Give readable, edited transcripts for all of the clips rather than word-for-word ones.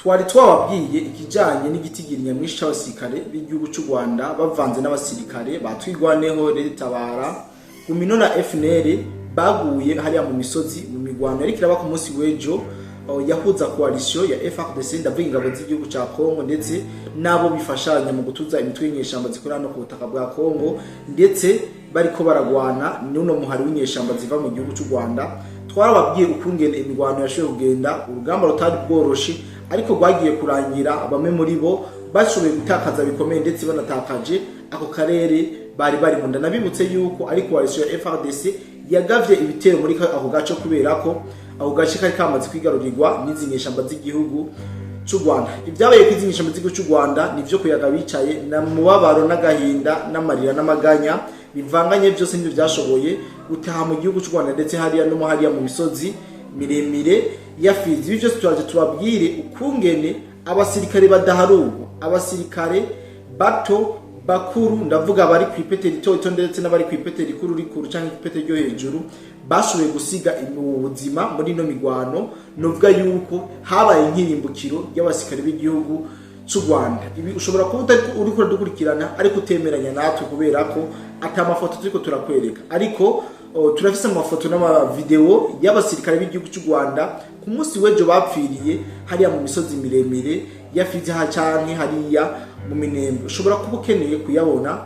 Twari twababwiye ikijanye n'igitigiri nyamwinshi c'abasirikare b'igihugu c'u Rwanda bavanze n'abasirikare batwigwaneho, Tabara, Gumino na FNL baguye hariya mu misozi mu migwano yariko iraba ku munsi w'ejo, yahuza coalition ya FARDC, ndavuga ingabo z'igihugu ca Congo, ndetse nabo bifashanya mu gutuza imitwe y'inyeshamba zikorera no ku butaka bwa Congo, ndetse bariko baragwana n'uno muhari w'inyeshamba ziva mu gihugu c'u Rwanda. Twarababwiye ukungene imigwano yashoboye kugenda, urugamba rutari bworoshe ariko rwagiye kurangira bamwe muri bo bashoboye gutakaza bikomeye, ndetse banatakaje ako karere bari bari mu nda. Nabibutse yuko ari coalition ya FARDC yagavye ibitero muri ako gace, kubera ko ako gace kari kamaze kwigarurirwa n'izi nyeshamba z'igihugu c'u Rwanda. Ibyabaye ku izi nyeshamba z'igihugu c'u Rwanda nivyo kuyaga bicaye na mubabaro n'agahinda n'amarira n'amaganya bivanganye, byose nivyo byashoboye gutaha mu gihugu c'u Rwanda, ndetse hariya no mu hariya mu misozi miremire ya Fizi. Ibi byose turaje tubabwire ukungene abasirikare badaharurwa, abasirikare bato, bakuru, ndavuga abari ku ipete rito rito ndetse n'abari ku ipete rikuru rikuru cyangwa ipete ryo hejuru, bashoboye gusiga ubuzima muri ino migwano. Novuga yuko habaye nk'irimbukiro ry'abasirikare b'igihugu c'u Rwanda. Ibi ushobora kuba utari uriko uradukurikirana ariko utemeranya natwe, kubera ko ata mafoto turiko turakwereka, ariko turafise amafoto n'amavideo y'abasirikare b'igihugu c'u Rwanda ku munsi w'ejo bapfiriye hariya mu misozi miremire ya Fizi canke hariya mu Minembwe. Ushobora kuba ukeneye kuyabona,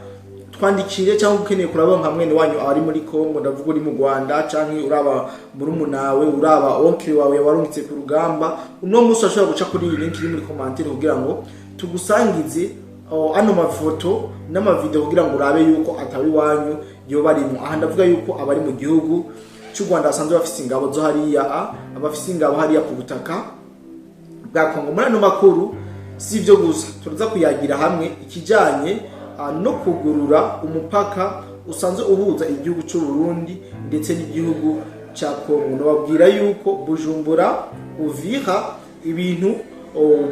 twandikire, cyangwa ukeneye kuraba nka mwene wanyu ari muri Congo, ndavuga uri mu Rwanda, canke uraba murumunawe, uraba oncle wawe warungitse ku rugamba. Uno munsi urashobora guca kuri iyi link iri muri commentaire kugira ngo tugusangize ano mafoto n'amavideo, kugira ngo urabe yuko atari iwanyu yoba arimo. Aha ndavuga yuko abari mu gihugu cy'u Rwanda basanzwe bafise ingabo zo hariya, abafise ingabo hariya ku butaka bwa Kongo. Muri ano makuru si ibyo gusa, turaza kuyagira hamwe ikijanye no kugurura umupaka usanzwe uhuza igihugu cy'u Burundi ndetse n'igihugu cya Kongo. Nababwira yuko Bujumbura, Uvira, ibintu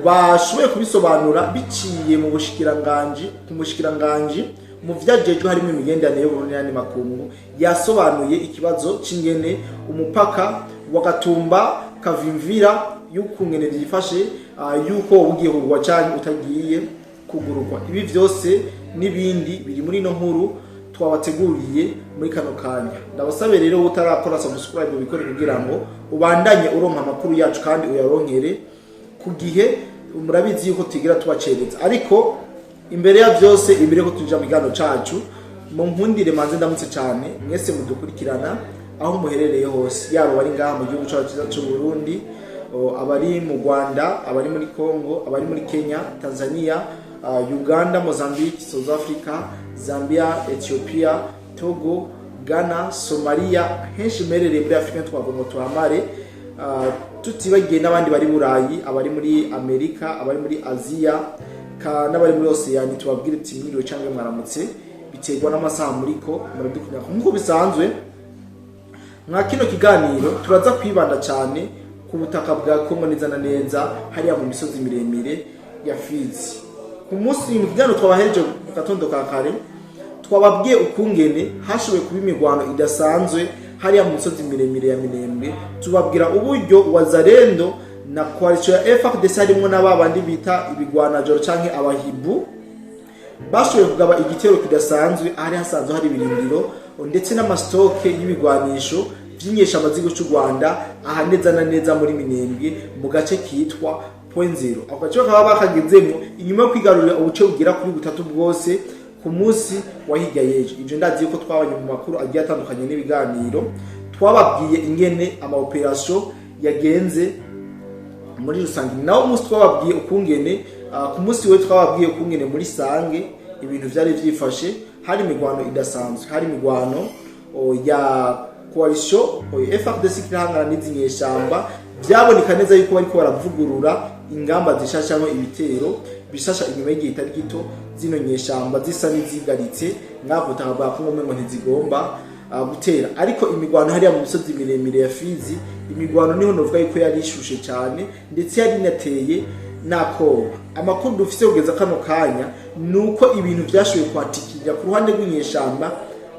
bashoboye kubisobanura biciye mu bushikiranganji, ku mushikiranganji mu vyajejwe harimo imigenderanire y'Uburundi n'ayandi makungu, yasobanuye ikibazo c'ingene umupaka wa Gatumba, Kavimvira, y'ukungene vyifashe, yuko ugiye kugurwa canke utagiye kugururwa. Ibi vyose n'ibindi biri muri ino nkuru twabateguriye muri kano kanya. Ndabasabe rero, utarakora subscribe ubikore kugira ngo ubandanye uronka amakuru yacu kandi uyaronkere ku gihe. Murabizi yuko tugira tubacereza, ariko imbere ya byose, imbere ko tuja mu kiganiro cacu, mu nkundire manze ndamutse cyane mwese mudukurikirana aho muherereye hose, yaba abari ngaha mu gihugu cacu cyiza c'u Burundi, abari mu Rwanda, abari muri Congo, abari muri Kenya, Tanzania, Uganda, Mozambique, South Africa, Zambia, Ethiopia, Togo, Ghana, Somalia, henshi muherereye muri Afrika twavuga ngo tuhamare, tutibagiye n'abandi bari Burayi, abari muri Amerika, abari muri Aziya n'abari muri Oceania. Tubabwire ati mwiriwe cyangwa mwaramutse, biterwa n'amasaha muriko muradukunda. Nk'uko bisanzwe mwa kino kiganiro turaza kwibanda cyane ku butaka bwa Kongo, neza na neza hariya mu misozi miremire ya Fizi. Ku munsi mu kiganiro twabahereje mu gatondo ka kare, twababwiye ukungene hashoboye kuba imirwano idasanzwe hariya mu misozi miremire ya Minembwe, tubabwira uburyo Wazalendo na coalition ya FARDC harimwo na babandi bita ibigwanajoro canke abahibu bashoboye kugaba igitero kidasanzwe ahari hasanzwe hari ibirindiro ndetse n'ama stock y'ibigwanisho vy'inyeshamba z'igihugu c'u Rwanda, aha neza na neza muri Minembwe mu gace kitwa Point Zero. Ako gace bakaba bakagezemwo inyuma yo kwigarurira ubuce bugera kuri butatu bwose ku munsi wa hirya y'ejo. Ivyo ndazi yuko twabanye mu makuru agiye atandukanye n'ibiganiro, twababwiye ingene ama opération yagenze muri rusange. Nawo umunsi twababwiye ukungene, ku munsi we twababwiye ukungene muri Sange ibintu vyari vyifashe, hari imigwano idasanzwe, hari imigwano ya coalition FARDC kirahangana n'izi nyeshamba. Vyaboneka neza yuko bariko baravugurura ingamba zishasha cyangwa ibitero bishasha inyuma y'igihe itari gito zino nyeshamba zisa n'izigaritse ngaho butaka bwa Kongo, umengo ntizigomba gutera. Ariko imigwano hariya mu misozi miremire ya Fizi, imigwano niho novuga yuko yari ishushe cyane, ndetse yari inateye nakoba. Amakuru dufise kugeza kano kanya ni uko ibintu vyashoboye kwatikirira ku ruhande rw'inyeshamba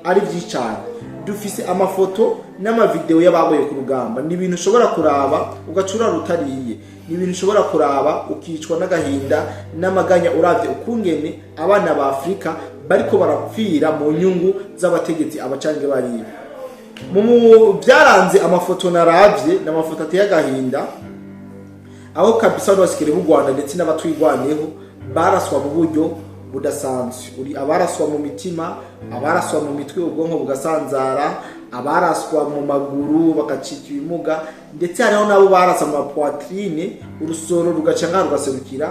ari vyinshi cane. Dufise amafoto n'amavideo y'abagoye ku rugamba, ni ibintu ushobora kuraba ugacura rutariye. Ni ibintu ushobora kuraba ukicwa n'agahinda n'amaganya, uravye ukungene abana ba Afurika bariko barapfira mu nyungu z'abategetsi abacange bariya. Mu byaranze amafoto naravye, ni amafoto ateye agahinda, aho kabisa n'abasikere b'u Rwanda ndetse n'abatwigwaneho baraswa mu buryo budasanzwe. Uri abaraswa mu mitima, abaraswa mu mitwe ubwonko bugasanzara, abaraswa mu maguru bagacika ibimuga, ndetse hariho n'abo barasa mu mapoitrine, urusoro rugaca ngaha rugaserukira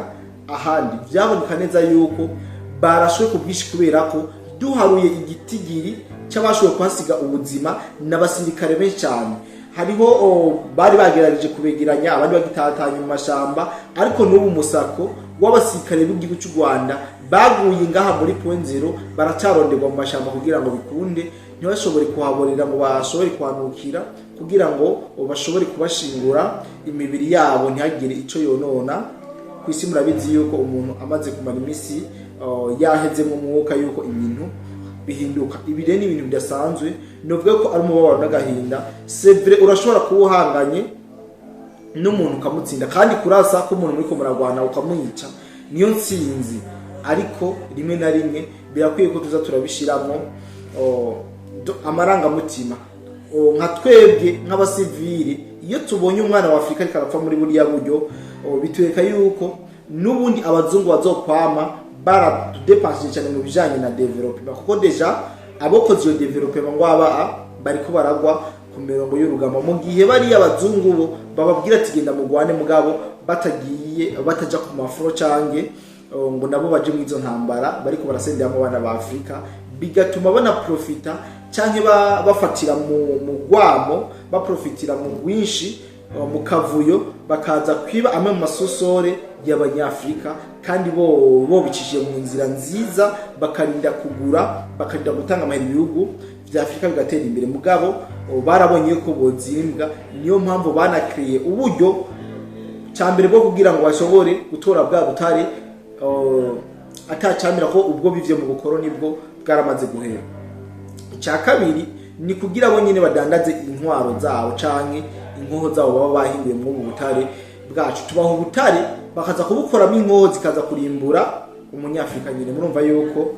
ahandi. Byaboneka neza yuko barashwe ku bwinshi, kubera ko duharuye igitigiri cy'abashoboye kuhasiga ubuzima n'abasirikare benshi cyane. Hariho bari bagerageje kubegeranya, abandi bagitatanye mu mashamba, ariko n'ubu umusako w'abasirikare b'igihugu cy'u Rwanda baguye ngaha muri Point Zero baracaronderwa mu mashamba, kugira ngo bikunde ntibashobore kuhaborera ngo bashobore kuhanukira, kugira ngo bashobore kubashingura imibiri yabo ntihagire ico yonona ku isi. Murabizi yuko umuntu amaze kumara iminsi yahezemo umwuka, yuko ibintu bihinduka. Ibi rero ni ibintu bidasanzwe, novuga ko ari umubabaro n'agahinda. C'est vrai, urashobora kuba uhanganye n'umuntu ukamutsinda, kandi kurasa ko umuntu muriko muragwana ukamwica niyo ntsinzi, ariko rimwe na rimwe birakwiye ko tuza turabishiramwo amarangamutima. Nka twebwe nk'abasivili, iyo tubonye umwana wa Afurika ariko arapfa muri buriya buryo, bitwereka yuko n'ubundi abazungu bazokwama baradudepanshije cyane mu bijanye na développement, kuko déjà abokoze iyo développement ngo aba bariko baragwa ku mirongo y'urugamba, mu gihe bariya abazungu bo bababwira ati genda mugwane, mugabo batagiye, bataja ku mafuro canke ngo nabo baje mu izo ntambara bariko barasenderamo abana ba Afurika, bigatuma banaprofita canke bafatira mu gwamo, baprofitira mu bwinshi, mu kavuyo, bakaza kwiba amwe mu masosore y'abanyafurika, kandi bo bicishije mu nzira nziza, bakarinda kugura, bakarinda gutanga amahera, ibihugu vya Afurika bigatera imbere. Mugabo barabonye yuko bozimbwa, niyo mpamvu banakiriye uburyo cya mbere bwo kugira ngo bashobore gutora bwa butare atacamira, ko ubwo bivye mu bukoroni bwo bwaramaze guhera. Icya kabiri ni kugira bo nyine badandaze intwaro zabo canke inkoho zabo baba bahinguye muri ubu butare bwacu. Tubaha ubutare, bakaza kubukoramo inkoho zikaza kurimbura umunyafurika nyine. Murumva yuko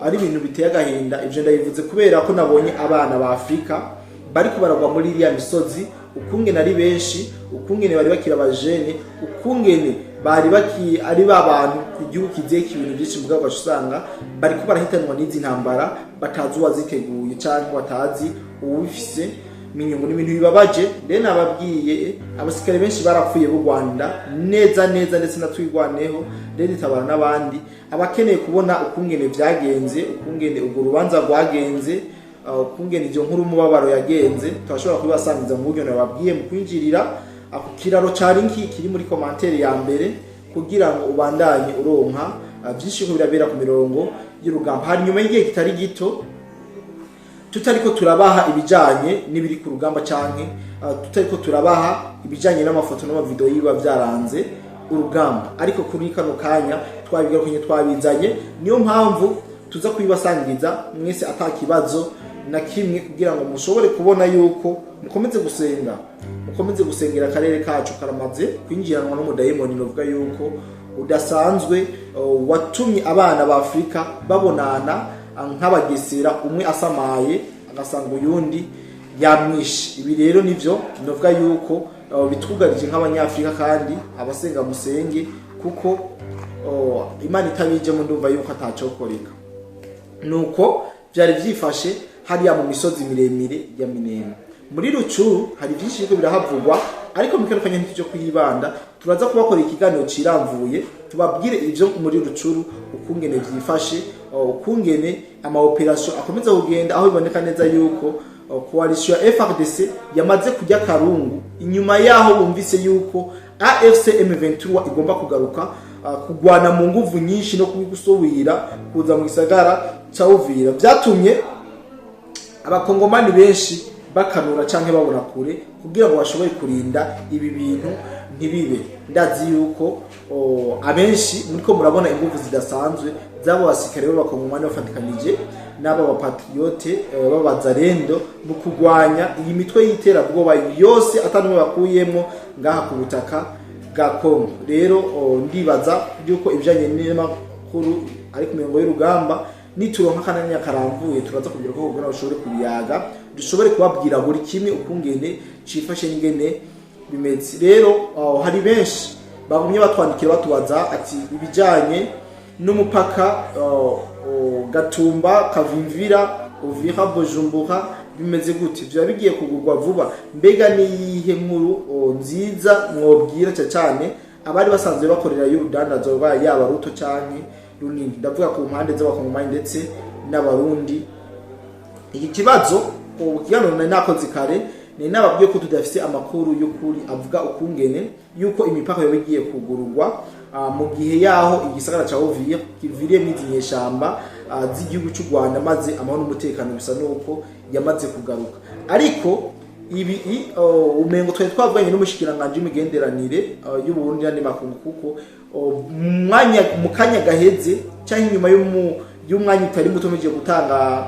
ari ibintu biteye agahinda. Ivyo ndabivuze kubera ko nabonye abana ba Afurika bariko baragwa muri iriya misozi, ukungene ari benshi, ukungene bari bakiri abajene, ukungene bari baki ari ba bantu igihugu kizeka ibintu byinshi, mugabo ugaca usanga bariko barahitanwa n'izi ntambara batazi uwaziteguye canke batazi uwubifise minyungu. Ni ibintu bibabaje. Rero nababwiye, abasirikare benshi barapfuye b'u Rwanda neza neza, ndetse na Twigwaneho, rero itabara n'abandi. Abakeneye kubona ukungene vyagenze, ukungene urwo rubanza rwagenze, ukungene ivyo nkuru umubabaro yagenze, turashobora kubibasangiza mu buryo nababwiye mu kwinjirira ako kiraro ca link kiri muri commentaire ya mbere, kugira ngo ubandanye uronka vyinshi ko birabera ku mirongo y'urugamba. Hari nyuma y'igihe kitari gito tutariko turabaha ibijanye n'ibiri ku rugamba, canke tutariko turabaha ibijanye n'amafoto n'amavideo yiba vyaranze urugamba, ariko kuri kano kanya twabigarukanye, twabizanye. Niyo mpamvu tuza kubibasangiza mwese ata kibazo na kimwe, kugira ngo mushobore kubona yuko mukomeze gusenga, mukomeze gusengera akarere kacu karamaze kwinjiranwa n'umudayimoni novuga yuko udasanzwe, watumye abana ba Afurika babonana nk'abagesera, umwe asamaye agasanga uyundi yamwishe. Ibi rero nivyo novuga yuko bitwugarije nk'abanyafurika, kandi abasenga musenge, kuko Imana itabijemo ndumva yuko atacokoreka. Nuko byari byifashe hariya mu misozi miremire ya Minembwe. Muri Rucuru hari byinshi biriko birahavugwa, ariko mu kano kanya ntitujye kuyibanda. Turaza kubakora ikiganiro ciramvuye, tubabwire ivyo muri Rucuru ukungene vyifashe, ukungene ama opération akomeza kugenda, aho biboneka neza yuko coalition ya FARDC yamaze kujya karungu, inyuma yaho bumvise yuko AFC M23 igomba kugaruka kugwana mu nguvu nyinshi no kubigusubira kuza mu gisagara ca Uvira. Vyatumye abakongomani benshi bakanura canke babona kure, kugira ngo bashobore kurinda ibi bintu ntibibe. Ndazi yuko abenshi muriko murabona inguvu zidasanzwe z'abo basirikare b'abakongomani bafatikanije n'aba bapatriote b'abazarendo mu kurwanya iyi mitwe y'iterabwoba yose atanumwe bakuyemwo ngaha ku butaka bwa Kongo. bwa Kongo. Rero ndibaza yuko ibijanye n'amakuru ari ku mirongo y'urugamba, nituronka akananya karamvuye, turaza kugira ko kugira ushobore kubiyaga, dushobore kubabwira buri kimwe ukungene cifashe n'ingene bimeze. Rero hari benshi bagumye batwandikira batubaza ati ibijanye n'umupaka Gatumba, Kavimvira, Uvira, Bujumbura bimeze gute? Vyoba bigiye kugurwa vuba? Mbega niyihe nkuru nziza mwobwira cyane cyane abari basanzwe bakorera y'urudandazo rwa yaba ruto canke runini? Ndavuga ku mpande z'Abakongomani ndetse n'Abarundi. Iki kibazo, ubu kiganiro nari nakoze kare, ni nababwiye ko tudafise amakuru y'ukuri avuga ukungene yuko imipaka yoba igiye kugururwa mu gihe yaho igisagara ca Uvira kiviriyemwo izi nyeshamba z'igihugu cy'u Rwanda, maze amahoro n'umutekano bisa nuko yamaze kugaruka. Ariko ibi umengo twari twavuganye n'umushikiranganje w'imigenderanire y'Uburundi n'andi makungu, kuko mu mwanya, mu kanya gaheze cyangwa inyuma y'umwanya utari muto mugiye gutanga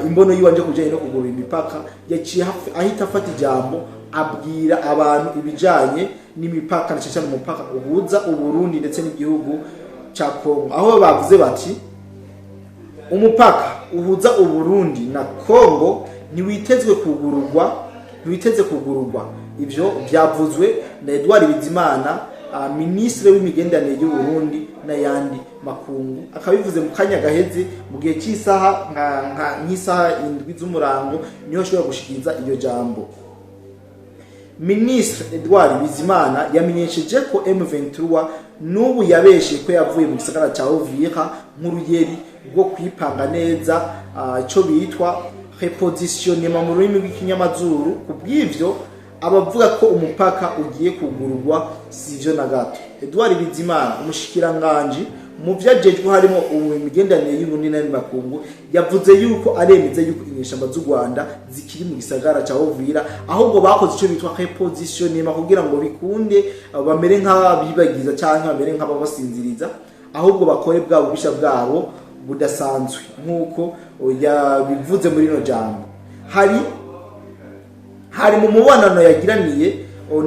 imbono yiwanje kujanye no kugurura imipaka, yaciye ahita afata ijambo abwira abantu ibijanye n'imipaka, na cyane cyane umupaka uhuza Uburundi ndetse n'igihugu ca Kongo, aho bavuze bati umupaka uhuza Uburundi na Kongo ntiwitezwe kugururwa, ntiwiteze kugururwa. Ivyo byavuzwe na Edouard Bizimana, minisitiri w'imigenderanire y'u Burundi n'ayandi makungu, akabivuze mu kanya gaheze mu gihe cy'isaha nk'isaha 7 z'umurango, niho ashobora gushikiriza iryo jambo. Minisitiri Edouard Bizimana yamenyesheje ko M23 n'ubu yabeshe ko yavuye mu gisagara ca Uvira nk'uruyeri rwo kwipanga neza, ico bitwa repositionnement mu rurimi rw'ikinyamazuru. Ku bw'ivyo, abavuga ko umupaka ugiye kugururwa sivyo na gato. Edouard Bizimana, umushikiranganji mu vyajejwe harimo ubu imigenderanire y'Uburundi n'ayandi makungu, yavuze yuko aremeza yuko inyeshamba z'u Rwanda zikiri mu gisagara ca Uvira, ahubwo bakoze ico bitwa repositionnement kugira ngo bikunde bamere nk'abibagiza canke bamere nk'ababasinziriza, ahubwo bakore bwa bubisha bwabo budasanzwe, nk'uko yabivuze muri rino jambo. Hari mu mubonano yagiraniye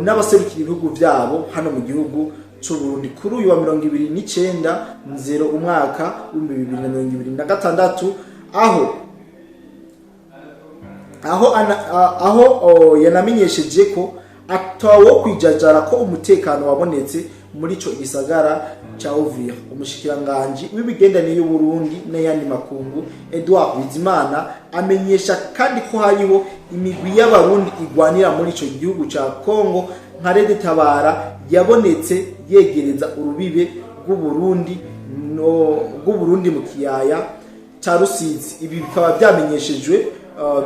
n'abaserukira ibihugu vyabo hano mu gihugu c'u Burundi kuri uyu wa 29 nzero umwaka w'2026, aho yanamenyesheje ko atawo kwijajara ko umutekano wabonetse muri ico gisagara ca Uvira. Umushikiranganji w'imigenderanire y'u Burundi n'ayandi makungu, Edouard Bizimana, amenyesha kandi ko hariho imigwi y'Abarundi igwanira muri ico gihugu ca Congo nka Red Tabara yabonetse yegereza urubibe rw'Uburundi no rw'Uburundi mu kiyaya ca Rusizi. Ibi bikaba byamenyeshejwe,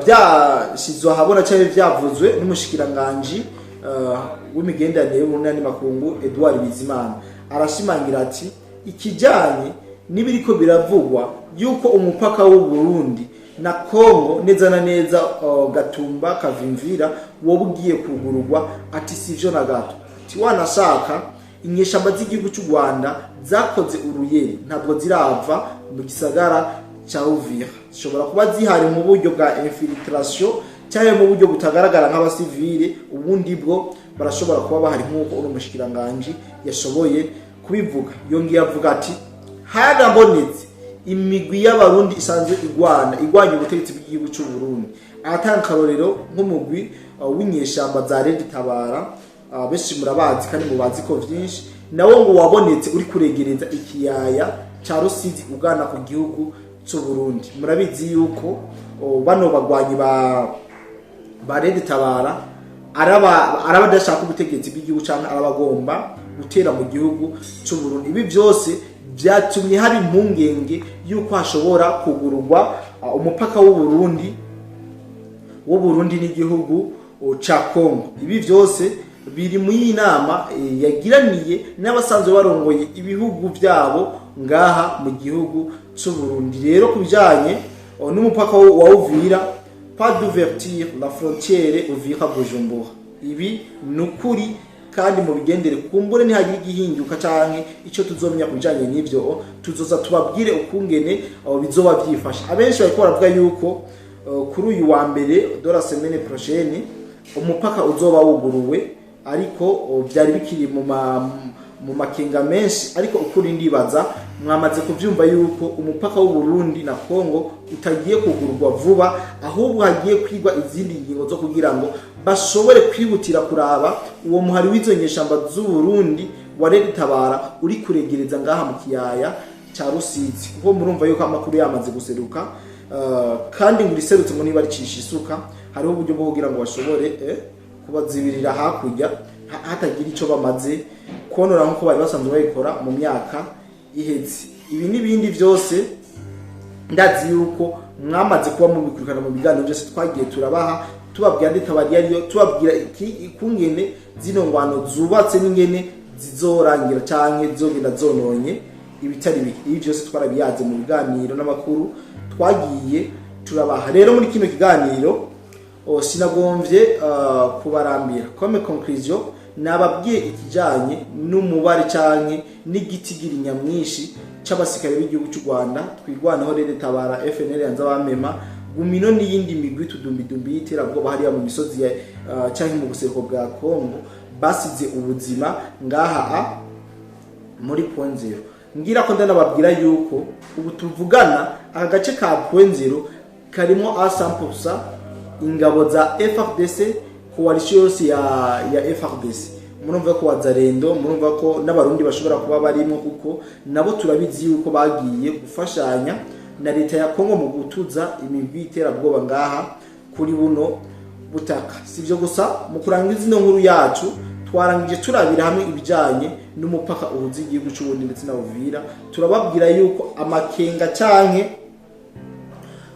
byashizwe ahabona cyangwa byavuzwe n'umushikiranganji w'imigenderanire y'Uburundi n'andi makungu, Edouard Bizimana. Arashimangira ati ikijanye n'ibiriko biravugwa yuko umupaka w'u Burundi na Kongo, neza na neza Gatumba, Kavimvira, woba ugiye kugururwa, ati sivyo na gato. Ati wanashaka inyeshamba z'igihugu cy'u Rwanda zakoze uruyeri, ntabwo zirava mu gisagara ca Uvira, zishobora kuba zihari mu buryo bwa infiltration cyangwa mu buryo butagaragara nk'abasivile, ubundi bwo barashobora kuba bahari, nk'uko uno mushikiranganji yashoboye kubivuga. Yongeye avuga ati harabonetse imigwi y'Abarundi isanzwe igwana, igwanya ubutegetsi bw'igihugu cy'u Burundi. Aratanga akarorero nk'umugwi w'inyeshamba za Red Tabara, benshi murabazi kandi mubazi ko vyinshi, nawo ngo wabonetse uri kuregereza ikiyaya ca Rusizi ugana ku gihugu cy'u Burundi. Murabizi yuko bano bagwanyi ba Red Tabara araba adashaka ubutegetsi bw'igihugu canke arabagomba gutera mu gihugu cy'u Burundi. Ibi byose byatumye hari impungenge yuko hashobora kugururwa umupaka w'u Burundi n'igihugu ca Congo. Ibi byose biri mu nama yagiraniye n'abasanzwe barongoye ibihugu byabo ngaha mu gihugu cy'u Burundi. Rero ku bijanye n'umupaka wa Uvira, pas d'ouverture la frontière Uvira Bujumbura, ibi ni ukuri kandi mu bigendere. Kumbure ntihagira igihinduka canke ico tuzomenya ku bijanye n'ivyo, tuzoza tubabwire ukungene bizoba vyifashe. Abenshi bariko baravuga yuko kuri uyu wa mbere de la semaine prochaine umupaka uzoba wuguruwe. Ariko vyari bikiri mu makenga menshi. Ariko ukuri ndibaza mwamaze kuvyumva yuko umupaka w'u Burundi na Kongo utagiye kugurwa vuba, ahubwo hagiye kwigwa izindi ngingo zo kugira ngo bashobore kwihutira kuraba uwo muhari w'izo nyeshamba z'u Burundi wa Tabara uri kuregereza ngaha mu kiyaya ca Rusizi, kuko murumva yuko amakuru yamaze guseruka, kandi ngo riserutse ngo niba ricisha isuka, hariho uburyo bwo kugira ngo bashobore kubazibirira hakurya hatagira ico bamaze konora nkuko bari basanzwe babikora mu myaka iheze. Ibi n'ibindi byose ndazi yuko mwamaze kuba mubikurikirana mu biganiro byose twagiye turabaha, tubabwira nditabari ariyo, tubabwira ikungene zino ngwano zubatse n'ingene zizorangira canke zizogenda zononye ibitari bike. Ibi byose twarabiyaze mu biganiro n'amakuru twagiye turabaha. Rero muri kino kiganiro sinagomvye kubarambira. Comme conclusion, nababwiye ikijanye n'umubare canke n'igitigiri nyamwinshi c'abasirikare b'igihugu cy'u Rwanda, Twigwanaho, rero Tabara, FNL yanza bamema Gumino n'iyindi migwi tudumbidumbi y'iterabwoba hariya mu misozi ya canke mu buseruko bwa Kongo basize ubuzima ngaha muri Point Zero. Ngira ko ndanababwira yuko ubu tuvugana aka gace ka Point Zero karimo a 100% ingabo za FARDC, coalition yose ya FARDC. Murumva ko Wazalendo, murumva ko n'abarundi bashobora kuba barimo, kuko nabo turabizi yuko bagiye gufashanya na leta ya Kongo mu gutuza imigwi y'iterabwoba ngaha kuri buno butaka. Sivyo gusa, mu kurangiza ino nkuru yacu twarangije turabira hamwe ibijanye n'umupaka uhuza igihugu c'Uburundi ndetse na Uvira. Turababwira yuko amakenga canke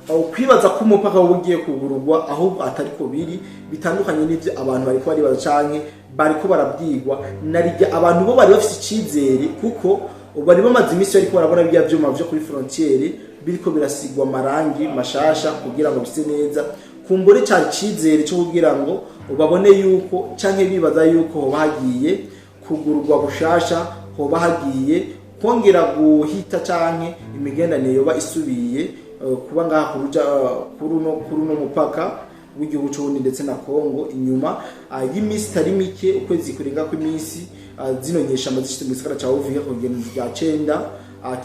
aho kwibaza ko umupaka wowe ugiye kugururwa ahubwo atari ko biri, bitandukanye n'ivyo abantu bariko baribaza canke bariko barabwirwa. Narirya abantu bo bari bafise icizere, kuko bari bamaze iminsi bariko barabona birya vyuma vyo kuri frontière biriko birasigwa amarangi mashasha kugira ngo bise neza. Kumbure cari icizere cyo kugira ngo babone yuko canke bibaza yuko hoba hagiye kugururwa bushasha, hoba hagiye kongera guhita canke imigenderanire yoba isubiye kuba ngaha kuruja kuri uno mupaka w'igihugu c'Uburundi ndetse na Kongo, inyuma y'iminsi itari mike, ukwezi kurenga kw'iminsi, zino nyeshamba zishitse mu gisagara ca Uvira ku igenekerezo rya 9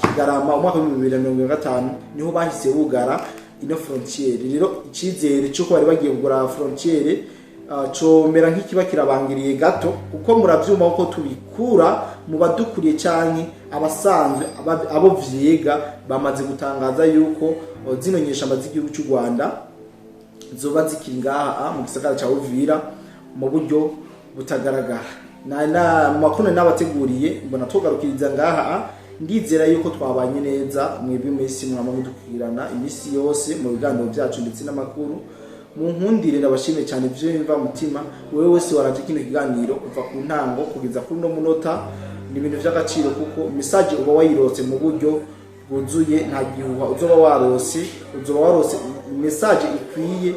Kigarama umwaka wa 2025, niho bahise bugara ino frontière. Rero icizere c'uko bari bagiye kugura frontière comera nk'ikiba kirabangiriye gato, kuko muravyuma ko tubikura mu badukuriye canke abasanzwe abo vyiga bamaze gutangaza yuko zino nyeshamba z'igihugu c'u Rwanda zoba zikiri ngaha mu gisagara ca Uvira mu buryo butagaragara. Na makuru nabateguriye mbona tugarukiriza ngaha. Ndizera yuko twabanye neza mwebwe mwese mwama mudukwirana iminsi yose mu biganiro byacu ndetse n'amakuru. Mu nkundire ndabashimiye cyane ivyo mva mutima. Wewe wese waravye kino kiganiro kuva ku ntango kugeza kuri uno munota, ni ibintu vy'agaciro, kuko message uba wayirose mu buryo bwuzuye, nta gihuha uzoba warose, uzoba warose message ikwiye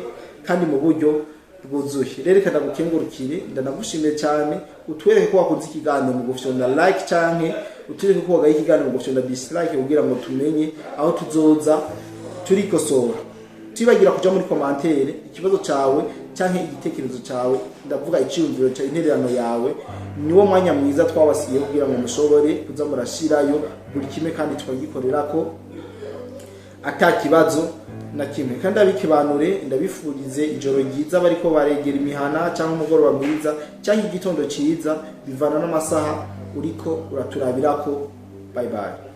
kandi mu buryo bwuzuye. Rero reka ndagukengurukire, ndanagushimiye cyane. Utwereke ko wakunze ikiganiro mu gufyonda like, canke utwereke ko wagaye ikiganiro mu gufyonda dislike, kugira ngo tumenye aho tuzoza turikosora. Tubagira kuja muri commentaire ikibazo cawe canke igitekerezo cawe, ndavuga iciyumviro cyawe, intererano yawe. Niwo mwanya mwiza twabasigiye kugira ngo mushobore kuza murashirayo buri kimwe kandi tukagikorerako ata kibazo na kimwe. Kandi abikibanure, ndabifurize ijoro ryiza bariko baregera imihana, cyangwa umugoroba mwiza, cyangwa igitondo cyiza, bivana n'amasaha uriko uraturabirako. Bye bye.